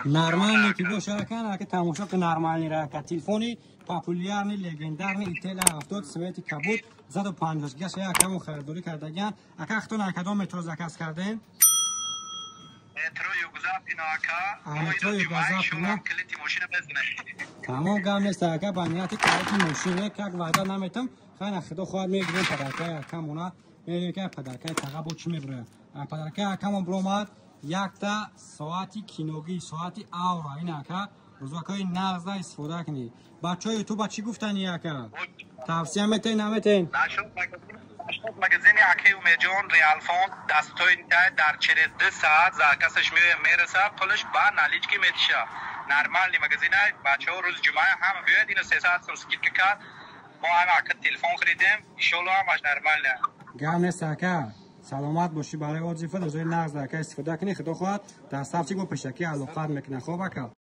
Нормально ки боша, ака, ака, тамошо ки, нормальный рака. Телефони популярный, легендарный Ител 70, цвети кабуд, 150 гигаш акамо харидорӣ кардагиан. Ака, хатон кадом метро заказ кардем? Метро Юго-Западно, ака. Метро Юго-Западно. Тамом, гам нест, ака, ба нияти калити мошин как ваъда наметам. Хайна, худо хоҳад, мегирем подаркаи акамона, мебинем, ки подаркаи таға бо чӣ мебирояд. Подаркаи акамон биромад якта соати киногӣ, соати Аура. Ин, ака, рӯзакҳои нағза истифода кунӣ. Бачаҳои ютуба чӣ гуфтани, ака? Тавсия метен, наметен? Магазини акаи Умедҷон, Реалфон, дастои дар через 2 саат заказаш меоя, мераса, пулаш ба налички метиша. Нормальный магазина, бачаҳо, рӯзи ҷумъа ҳама биёяд. Ино 300 сум скидка кард. Мо ҳама, ака, телефон харидем, иншолло, ҳамаш нормально. Гап нест, ака, саломат бошӣ барои отзыва. Рӯзои нағз, ака, истифода кунӣ. Худо хоҳад, дар сабти бо пешакӣ алоқат мекунад. Хоб, ака.